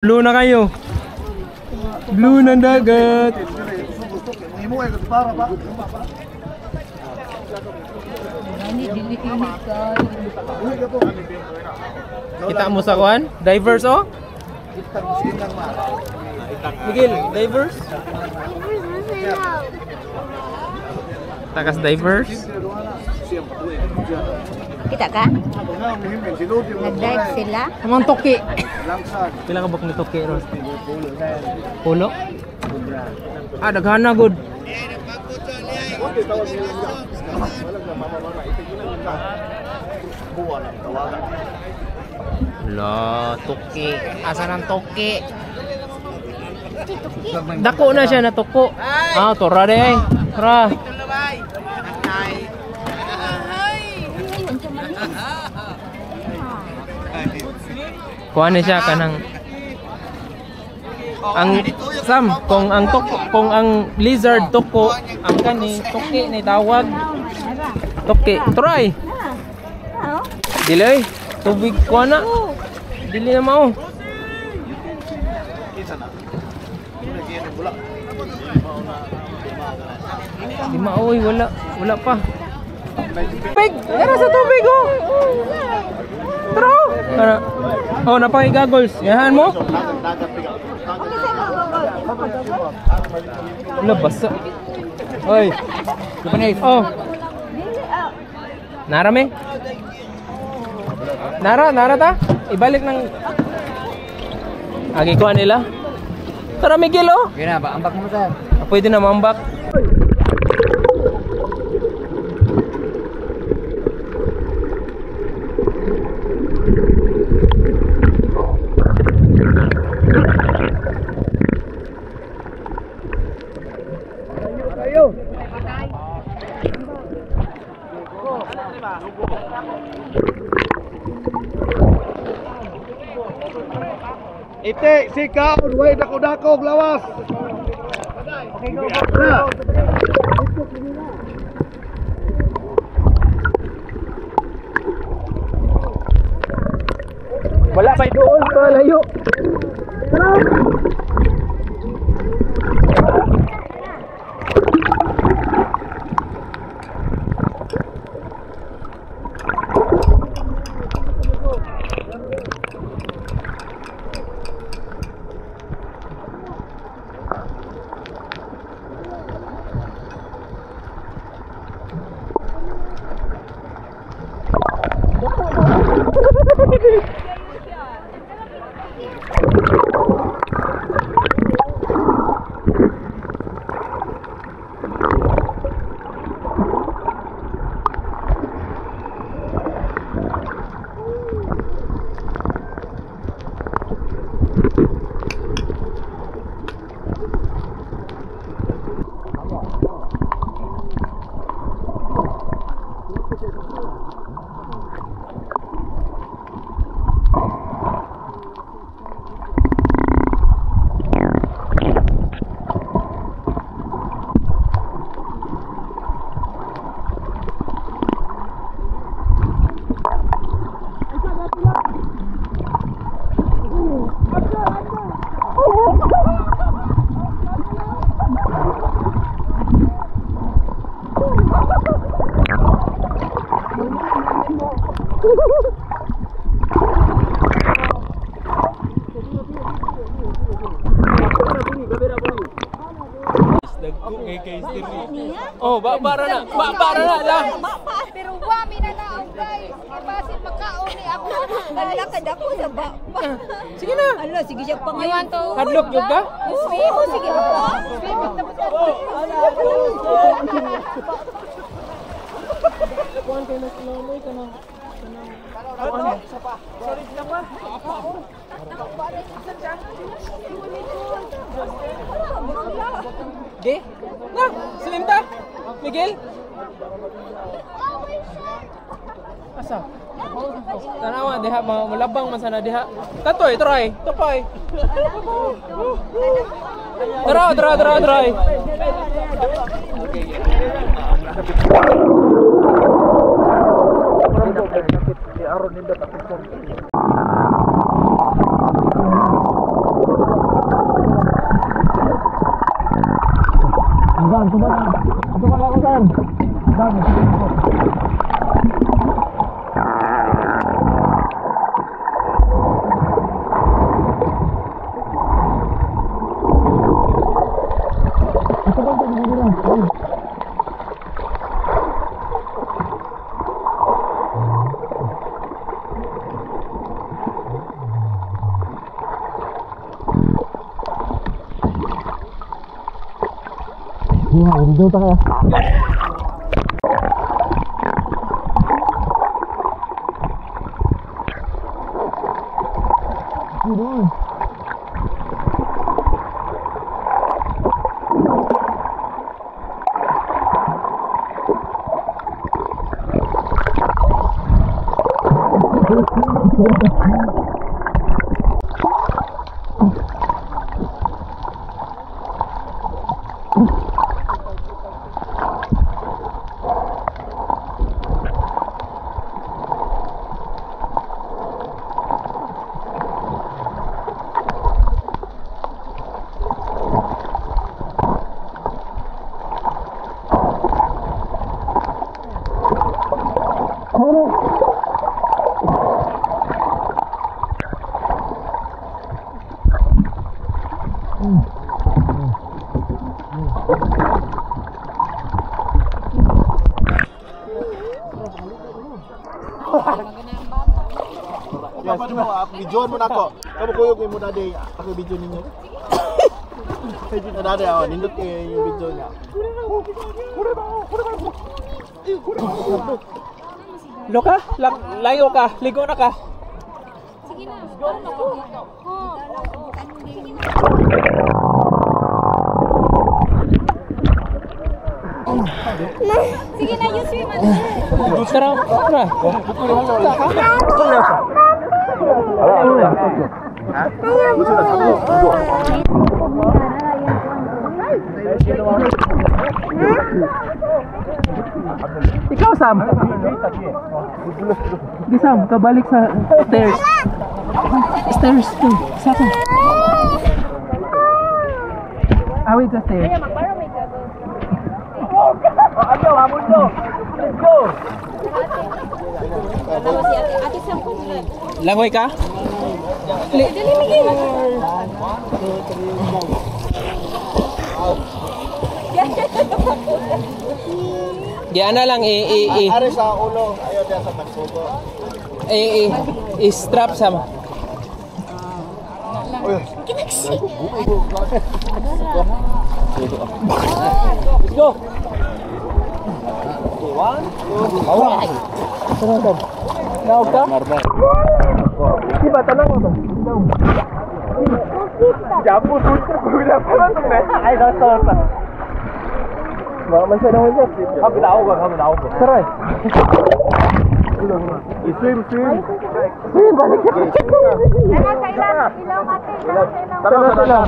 Blue na kayo. Blue ng dagat. Kita mo sa kuan? Divers oh? Miguel, divers? Takas divers? Kita ka? Nag-dive sila? Amang toki. Pila ka buk ni toki ron? Pulo? Ah, daghana good. La, toki. Asa nang toki? Dako na siya na toko. Ah, tora de ay. Ra. Kuha na siya kanang ang Sam, kung ang toko, kung ang lizard toko, ang kani toki ni tawag. Toki, try. Dili tubig kuha na. Dili na mao. Di mao, wala, wala pa. Tubig, era sa tubig oh. Tara. Tara. Oh, napaki-goggles. Yahan mo? Wala, basa. Oy. Oh. Nara me? Nara, nara ta? Ibalik ng agi kuha nila. Tara Miguel oh. Kaya na ba ambak mo sir? Pwede na maambak. Ite, sikaon, way dako-dako, lawas. Okay, go, go, go. Wala pa doon, palayo. Oh, bara na. Bara na lang. Pero wami na na guys. Basin makaon ni ako. Ala ka dako sa ba. Sige na. Ala sige siya pa ngayon. Hadlok jud ka? Swim sige ako. Swimming tapos ka. Kuan kay mas lamoy ka na. Sorry lang ba? Di? Na, swim ta. Miguel? Asa? Tanawa diha mga mulabang man sana diha. Tatoy, try. Tupay. Tara, tara, tara, try. Aron nindot ang picture. Videoan mo na ako. Kamu kuyog mo dade. Ako video ninyo. Dade oh, nindot kayo yung video niya. Loka, layo ka, ligo na ka. Sige na. Sige na, you swim. Tara, tara. Ikaw, Sam. Di Sam, kabalik sa stairs. Stairs to. Sa ako. Ah, wait, sa stairs. Let's go. Langoy ka? Dali, Miguel. Diyan na lang i Are sa ulo, ayo diyan sa tagsugo. I strap sama. Let's go. 1, 2, 3. Naog ka? Di ba tanong mo ba? Ay, basta. Man sa naman siya. Habi 나오고. Tara. I-swim, swim. Swim, balik ka. Ano, sa ilang ate, Tara, tara.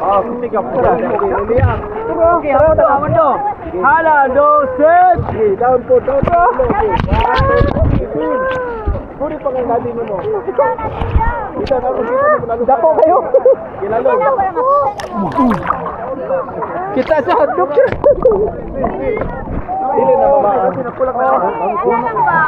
Ah, sige ka. Okay, tara. Hala, do, set. Down po, down po. Puri pa ng dali mo. Kita na, kita na. Dapo kayo. Kita sa hotdog. Dili na mama. Ano lang ba?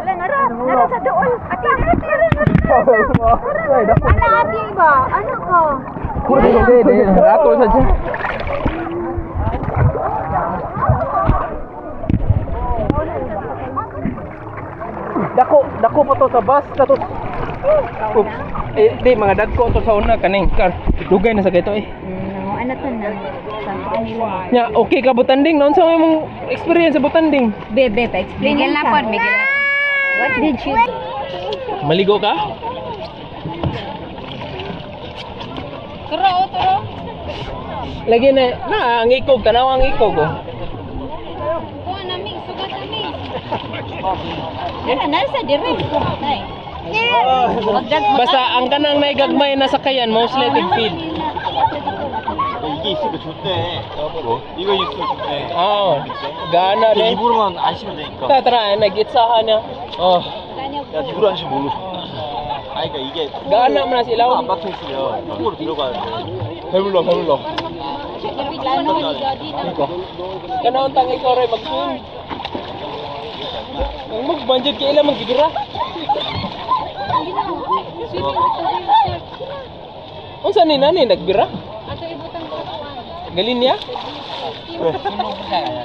Wala, nara sa doon. Ate, nara, nara, nara. Ano ate ba? Ano ka? Hindi. Ratol sa siya. Dako pa to sa bus kato. Oops. Eh, di mga dagko to sa una kaning car. Dugay na sa kito eh. Ano to na? Sa kanila. Nya, okay ka butanding. Naunsa may mong experience sa butanding? Bebe, pa-explain Miguel na po, Miguel na. What did you do? Maligo ka? Turo, turo. Lagi na ang ikog, tanaw ang ikog oh. Kuha na, Ming. Sugat na, Ming. Nara, nara sa dire. Ay. Basta ang kanang naigagmay na sakayan, mostly tig feed. 이거 좋네. 이거 있으면 좋네. Oh, gana din. 입으로만 안 쉬면 되니까. Tara, tara, nag-itsahan niya. Oh, 야, 입으로 안 쉬면 모르. 아니, 그러니까 이게 gana man na sila. 안 박혀 있으면 코로 들어가야 돼. 배불러, 배불러. 그러니까. Kanaon tang ikaw ray mag-swim. Ang magbanjud kay ila magbira. Unsa ni nani nagbira? Galin niya?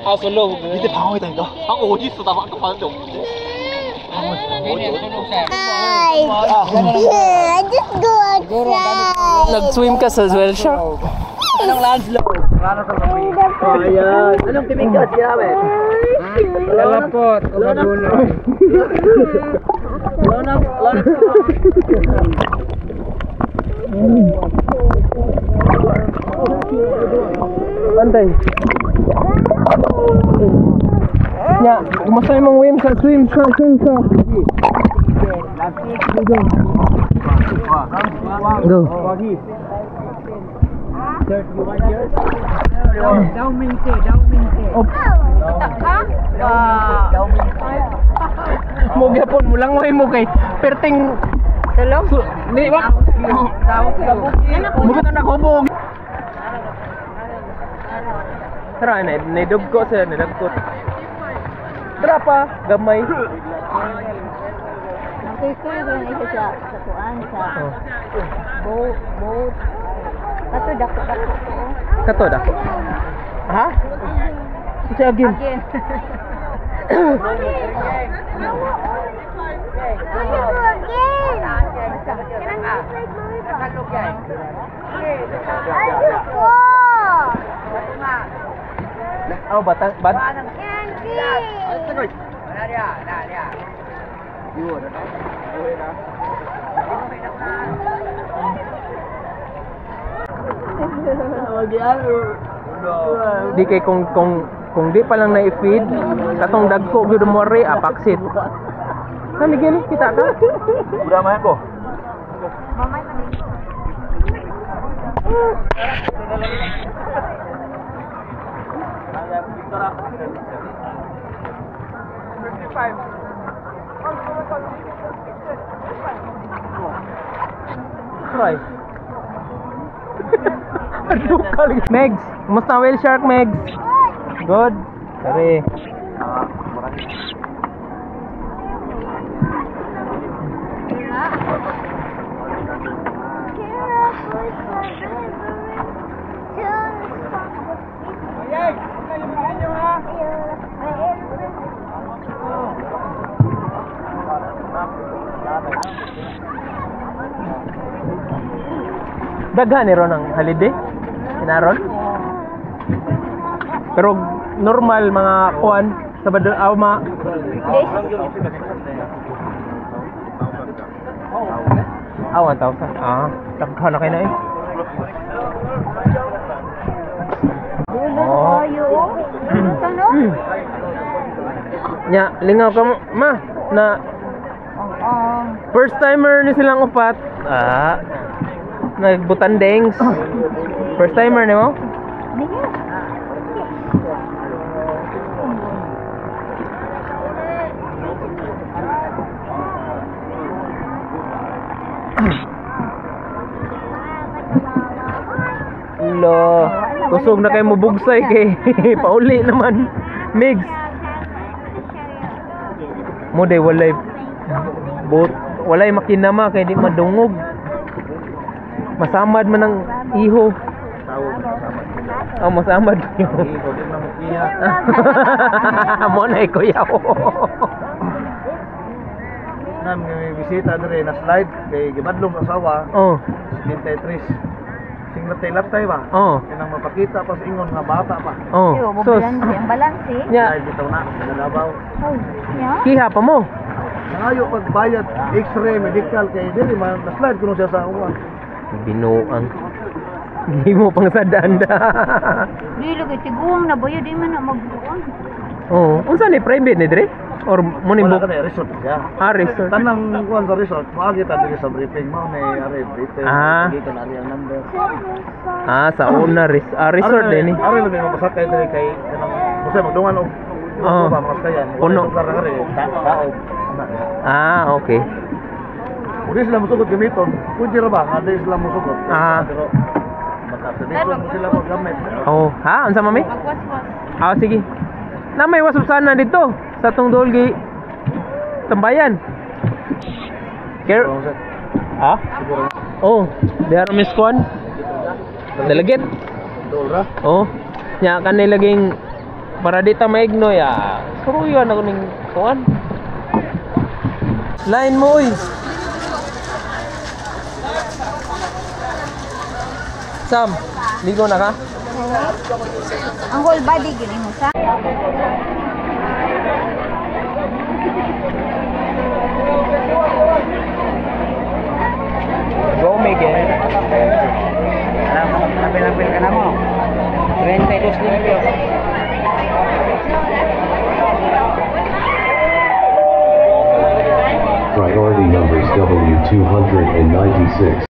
Ah, sulog. 밑에 방어했다니까. 방어 어디 있어? 나 아까 봤는데 없는데. Just go outside. Nag-swim ka sa whale shark? Ayan. Anong pimingkas ginamit? Lalapot o magulo. Pantay. Ya, kumusta imong swim sa swim sa swim sa? Go. Go. Kita ka? Wow. Mo gyapon mo langoy mo kay perting Sulog? Di ba? Bukod na nakubog. Tara, na naidog ko sila, naidog. Tara pa, gamay. Nagkuy-kuy ko na isa sa kuan sa boat boat. Kato dako dako ko. Kato dako. Ha? Si Agin. Again. Oh, batang bat. Di kay kung di pa lang na-feed, katong dagko gyud mo re apaksit. Sa Miguel, kita ka? Udah main ko. Try. Ano ka? Megs, kumusta ang whale shark, Megs? Good. Sorry. Daghan ni ron ang holiday. Kinaron. Pero normal mga kuan Sabado aw ma Ah, 1,000. Ah, daghan na kay na eh. Oh. Ayo. Ano? Nya, lingaw ka mo, ma na first timer ni silang upat. Ah. Nagbutandings. First timer ni mo? Lo, kusog na kayo mo bugsay kay pauli naman. Migs. Mo day walay boat, walay makinama kay di madungog. Masamad man ang iho. Oh, masamad. Mo na kuya. Nam may bisita dire na slide kay gibadlong asawa Oh. 73. Sing latay ba? Oh. Kanang mapakita pa sa ingon nga bata pa. Oh. Yo, Sus. balance, ang balance. Nya, Slide bitaw na nalabaw. Oh, nya. kiha pa mo. Nangayo pagbayad x-ray medical kay diri man na slide kuno siya sa uwan. Binuang. Gimo pang sa danda. Dili kay tiguang na bayo di man na magbuon. Oh, unsa ni private ni dire? Or mo ni Wala book? ka na, resort siya. Ah, resort. Tanang kuan sa resort, maagi ta diri sa briefing mao ni ari briefing. Ah. Dito na ari ang number. Ah, sa una resort din eh. Ari lang mapasakay diri kay kanang basta magdungan og Oo. ba mga sakayan. Puno. Lugar na ari, tao. Ah, okay. Kung di sila musugot gamiton, pwede ra ba nga di sila musugot? Ah. Pero makaservisyo mo sila maggamit. Oh, ha? Unsa, mami? Magwaswas. Ah, sige. Na may wasap sana dito sa tong dolgi tambayan. Care. Ah? Oh, diha ra miss kuan. Dalagit. Dool ra. Oh. Nya kanay laging para di ta maigno ya. Suruyan ako ning kuan. Line mo oy. Sam, ligo na ka? Ang whole body gini mo sa. Go, Miguel. Napil-napil ka na mo. 32 limpyo. Priority numbers W296.